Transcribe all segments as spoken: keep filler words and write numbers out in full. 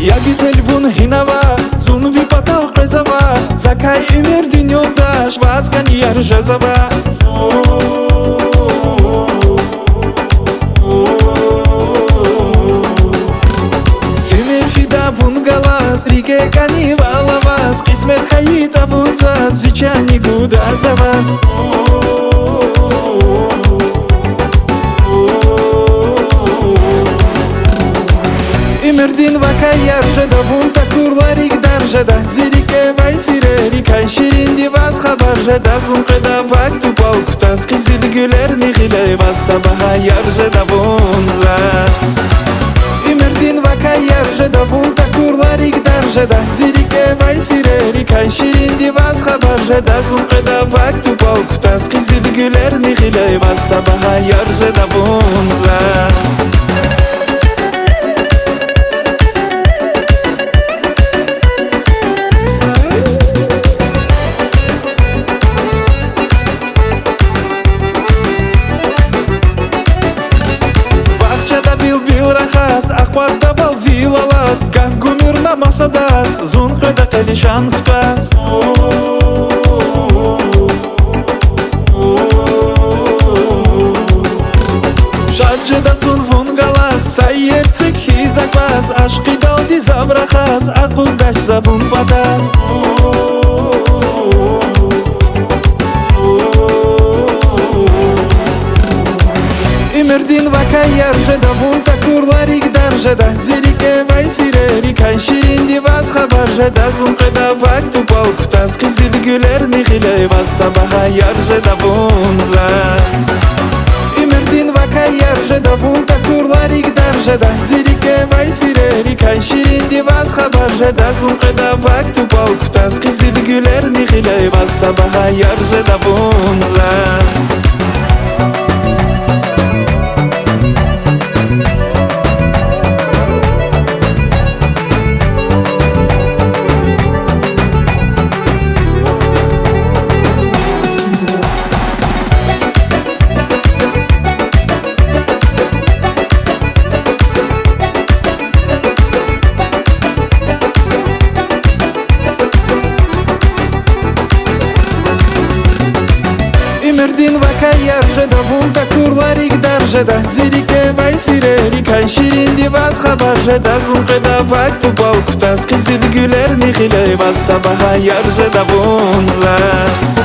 Я гуьзел, вун гьинава, зун ви патав къвезава, закай уьмуьрдин юлдаш, ваз кӀани яр жезава. Уьмуьр фида вун галаз, рикӀе кӀанивал аваз, кьисмет хьайитӀа вун заз, зи чанни гуда за ваз. Уьмуьрдин вакай яр жеда, вун такурларик дар жеда, зи рикӀе авай сирерикай ширинди ваз хабар жеда, зун къведа вак тупӀал кутаз, къизилгуьлерни гъиле ваз, са багьа яр жеда вун заз. Уьмуьрдин вакай яр жеда, вун такурларик дар жеда, зи рикӀе авай сирерикай ширинди ваз хабар жеда, зун къведа вак тупӀал кутаз, къизилгуьлерни гъиле ваз, са багьа яр жеда вун заз. Бахчада билбил рахаз, акъваздавал вил алаз, гаф гумир на масадаз, зун къведа къе лишан кутаз. Шад жеда зун вун галаз, са иер цуьк хьиз акваз, ашкъидалди зав рахаз, акъуддач за вун патаз. Уьмуьрдин вакай яр жеда, вун такурларик дар жеда, зи рикӀе авай сирерикай ширинди ваз хабар жеда, зун къведа вак тупӀал кутаз, къизилгуьлерни гъиле ваз, са багьа яр жеда вун заз. Уьмуьрдин вакай яр жеда, вун такурларик дар жеда, зи рикӀе авай сирерикай ширинди ваз хабар жеда, зун къведа вак тупӀал кутаз, къизилгуьлерни гъиле ваз, са багьа яр жеда вун заз. Уьмуьрдин вакай яр жеда, вун такурларик дар жеда, зи рикӀе авай сирерикай ширинди ваз хабар жеда, зун къведа вак тупӀал кутаз, къизилгуьлерни гъиле ваз, са багьа яр жеда вун заз.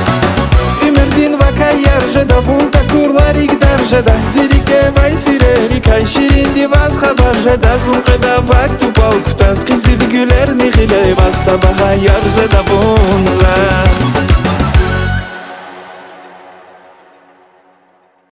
Уьмуьрдин вакай яр жеда, вун такурларик дар жеда, зи рикӀе авай сирерикай ширинди ваз хабар жеда, зун къведа вак тупӀал кутаз, къизилгуьлерни гъиле ваз, са багьа яр жеда вун заз.